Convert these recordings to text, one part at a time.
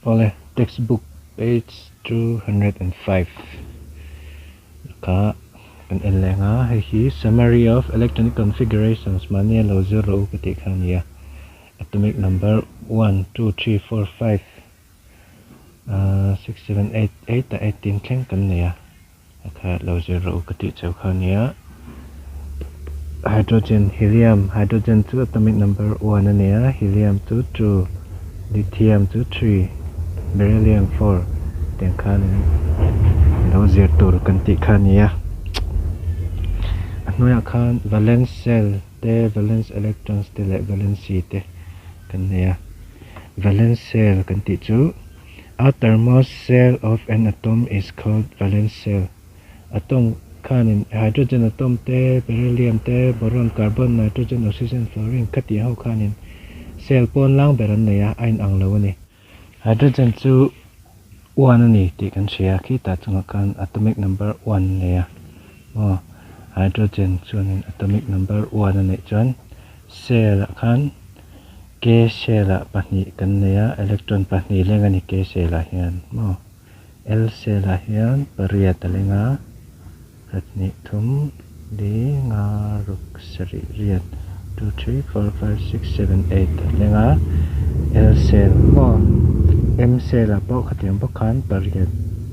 Awle, textbook page 205 kha kan en leh ang a, hei hi summary of electronic configurations mahni a lo zir rawh u ka tih kha a ni a, atomic number one, two, three, four, five, six, seven, eight, eight ah 18 thleng kan nei a. A kha lo zir rawh u ka tih cheu kha nia. Hydrogen, helium, hydrogen chu atomic number one a nia, helium chu two, lithium chu three, beryllium four tiang khan lo zir tur kan tih kha nia. A hnuaiah khan valence shell te, valence electrons te leh valency te kan nei a. Valence shell kan tih chu. Outermost shell of an atom is called valence shell. Atom khanin hydrogen atom te, beryllium te, boron, carbon, nitrogen, oxygen, fluorine kha tih ho khanin shell pawn lang ber an nei a, a inang lo a ni. Hydrogen chu one a ni tih kan hria a, khitah chungah khan atomic number one a nei a. Aw, hydrogen chuanin atomic number one a neih chuan shell ah khan K shell ah pahnih kan nei a, electron pahnih leng a ni K shell ah hian maw. L shell ah hian pariat a leng a, pahnih thum li nga ruk sarih riat two three four five six seven eight a leng a, L shell maw. M shell ah pawh khatiang bawk khan pariat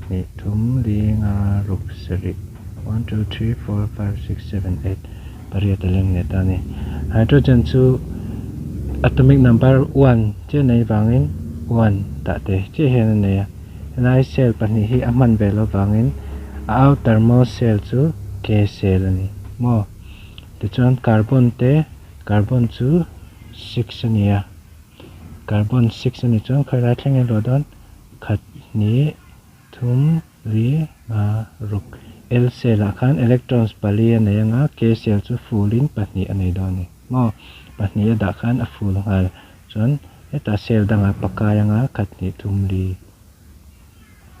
hnih thum li nga ruk sarih one two three four five six seven eight. Pariat a leng leh ta a ni. Hydrogen chu atomic number one chiah nei vangin one tah te chiah hian a nei a. Helai shell pahnih hi a hman ve loh vangin a outermost shell chu K shell a ni maw. Tichuan carbon te carbon chu six a ni a. Carbon six a nih chuan khawi lai thleng in luah dawn khat hnih thum Li nga ruk L cell ah khan electrons pali a nei anga K cell chu full in pahnih a nei dawn a ni maw? Pahnih a dah khan a full nghal chuan hetah cell dangah pakai anga khat hnih thum li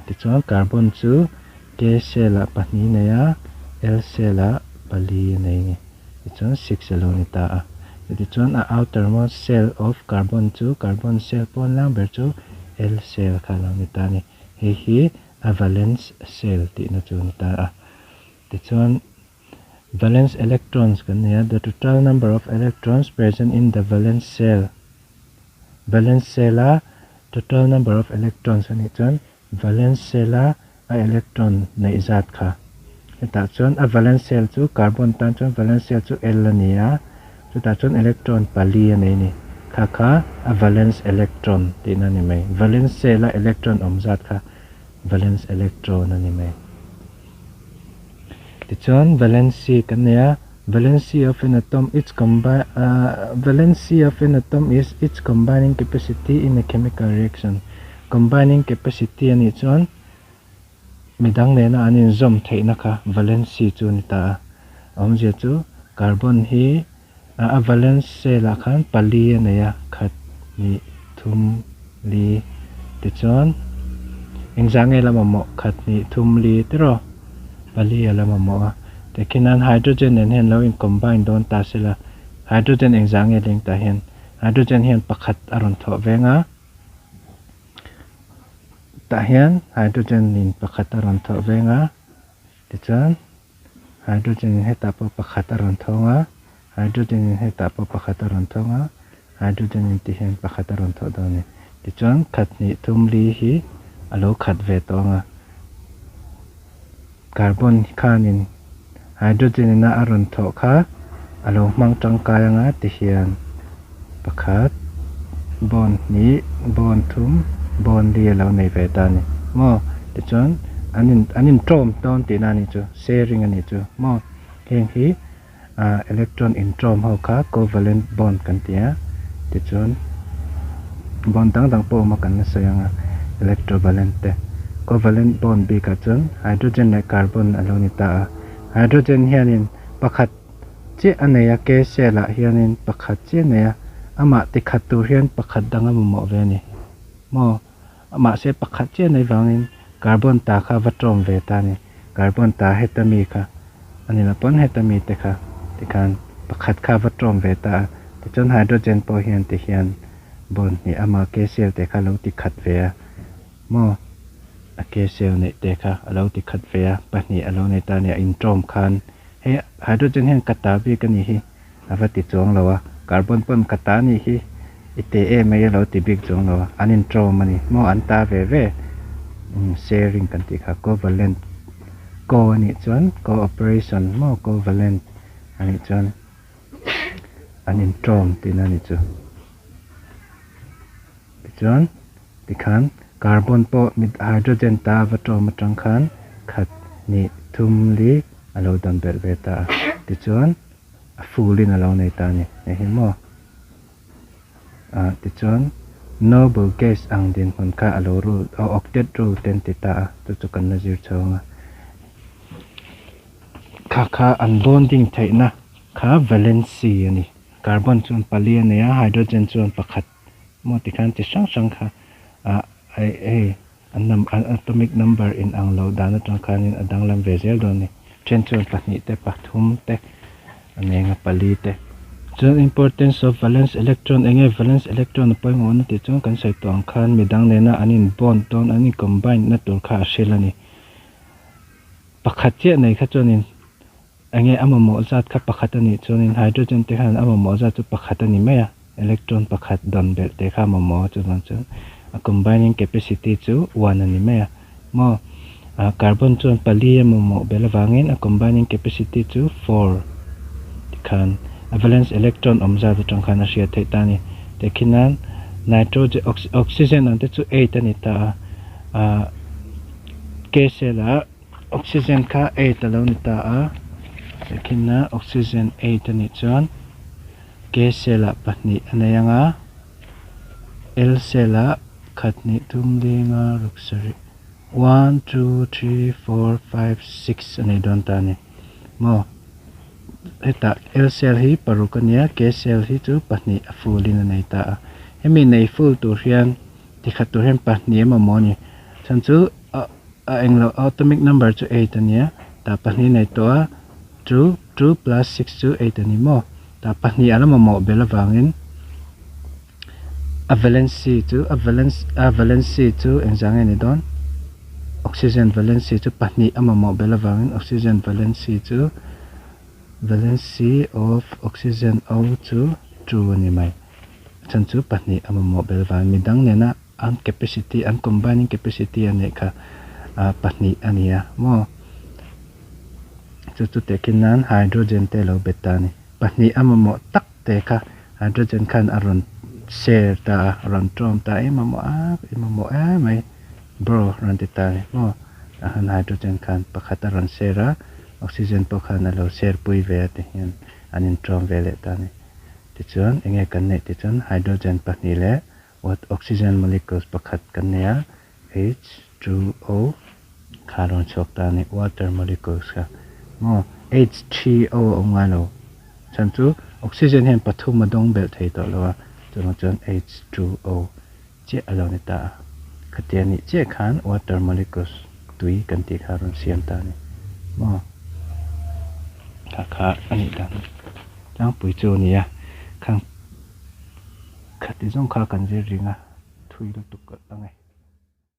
tichuan carbon chu K cell ah pahnih a nei a L cell ah pali a nei a ni tichuan six a lo ni ta a tichuan a outermost cell of carbon chu carbon cell pawn lang ber chu L cell kha a lo ni ta a ni. Hei hi a valence shell tihna chu a ni ta a. Tichuan, valence electrons kan nei a, the total number of electrons present in the valence shell. Valence shell a total number of electrons a nih chuan valence shell a a electron neih zat kha. Hetah chuan a valence shell chu carbon tan chuan valence shell chu L a ni a. Chutah chuan electron pali a nei a ni. Kha kha a valence electron tihna a ni mai. Valence shell a electron awm zat kha valence electron a ni mai. Tichuan valency kan nei a, valency of an atom its combine ah valency of an atom is its combining capacity in a chemical reaction. Combining capacity a nih chuan midang nena an inzawm theihna kha valency chu a ni ta a. Awmzia chu carbon hi a valence shell ah khan pali a nei a, khat, hnih, thum, li tichuan engzah nge la mamawh khat, hnih, thum, li tiraw pali a la mamawh a. Tikhian hydrogen nen hian lo in combine dawn ta sela hydrogen engzah nge leng tah hian hydrogen hian pakhat a rawn thawh veng a. Tah hian hydrogen in pakhat a rawn thawh veng a, tichuan hydrogen in hetah pawh pakhat a rawn thawng a, hydrogen in hetah pawh pakhat a rawn thawng a, hydrogen in ti hian pakhat a rawn thawh dawn a ni. Tichuan khat hnih thum li hi a lo khat ve tawh ang a, carbon khanin hydrogen ina a rawn thawh kha a lo hmang tangkai anga ti hian pakhat bond hnih bond thum bond li a lo nei ve ta a ni maw tichuan an in an intawm dawn tihna a nih chu sharing a nih chu maw heng hi ah electron intawm ho kha covalent bond kan ti a tichuan bond dang dang pawh a awm a kan la sawi ang a electrovalent te covalent bond bikah chuan hydrogen leh carbon a lo ni ta a hydrogen hianin pakhat chiah a nei a k shell ah hianin pakhat chiah a nei a amah tikhat tur hian pakhat dang a mamawh ve a ni maw. Mahse pakhat chiah nei vangin carbon ta kha va tawm ve ta a ni. Carbon ta heta mi kha a ni lo pawn heta mi te kha tikhan pakhat kha va tawm ve ta a. Tichuan hydrogen pawh hian ti hian bond hnih ama KCl te kha lo ti khat ve a. Maw? A K shell neih te kha a lo ti khat ve a, pahnih a lo nei ta a nia, inṭawm khan hei hydrogen hian ka ta bik a nih hi a va ti chuang lo a, carbon pawn ka ta nih hi i te em mai a lo ti bik chuang lo a, an inṭawm a ni maw an ta ve ve sharing kan tih kha covalent co a nih chuan cooperation maw covalent a nih chuan an inṭawm tihna a ni chu. Tichuan tikhan carbon pawh hydrogen ta va ṭawm aṭang khan khat hnih thum li a lo dam belh ve ta a, tichuan a full in a lo nei ta a ni, hei hi maw? Ah tichuan noble gas ang dinhmun kha a lo rule oh octet rule te an ti ta a, chu chu kan la zir chho ang a. Kha kha an bonding theihna kha valency a ni. Carbon chuan pali a nei a, hydrogen chuan pakhat maw tikhan chi hrang hrang kha ah hei an num an atomic number in ang loh dan atang khanin a danglam ve zel dawn a ni. Then chuan pahnih te pathum te a nei anga pali te. Chuan importance of valence electron eng nge valence electron a pawimawh na tih chuan kan sawi tawh ang khan midang nena an in bond dawn an in combine na tur kha a hril a ni. Pakhat chiah nei kha chuanin Enge a mamawh zat kha pakhat a nih chuanin hydrogen te khan a mamawh zat chu pakhat a ni mai a, electron pakhat dawn belh te kha a mamawh a, chuvang chuan a combining capacity chu one a ni mai a. Maw? Ah carbon chuan pali a mamawh belh avangin a combining capacity chu four tikhan a valence electron awm zat atang khan a hriat theih ta a ni. Tehkhinan nitrogen oxygen ang te chu eight a ni ta a, ah K cell ah Oxygen kha eight a lo ni ta a, tehkhinna oxygen eight a nih chuan K cell ah pahnih a nei ang a, L cell ah khat hnih thum linga ruk sarih one two three four five six a nei dawn ta a ni maw. Hetah L cell hi paruk a nia, K cell hi chu pahnih a full in a nei ta a, hemi nei full tur hian tikhat tur hian pahnih a mamawh a ni, chhan chu a englo atomic number chu eight a nia tah pahnih nei tawh a two two plus six chu eight a ni maw tah pahnih a la mamawh bel avangin a valency chu a valence a valency chu engzah nge ni dawn oxygen valency chu pahnih a mamawh bel avangin oxygen valency chu valency of oxygen O chu two a ni mai a chhan chu pahnih a mamawh bel avangin midang nena. An capacity, an combining capacity a neih kha pahnih a ni a maw? Chu chu tehkhin nan hydrogen te lo bet ta a ni. Pahnih a mamawh tak te kha hydrogen khan a rawn share ta a, a rawn tawm ta a, i mamawh a, i mamawh em mai bro rawn ti ta a ni maw? Tah khan hydrogen khan pakhat a rawn share a, oxygen pawh khan a lo share pui ve a ti hian an intawm ve leh ta a ni. Tichuan enge kan neih tih chuan hydrogen pahnih leh What oxygen molecules pakhat kan nei a, H2O kha a rawn chhuak ta a ni, water molecules kha maw H3O a awm ngai lo, chhan chu oxygen hian pathum a dawng belh thei tawh lo a, chuvang chuan H2O chiah a lo ni ta a, khatia nih chiah khan water molecules tui kan tih kha a rawn siam ta a ni maw, kha kha a nih dan tlangpui chu a ni a, khang. Khati zawng kha kan zir ring a, thui lutuk ang e.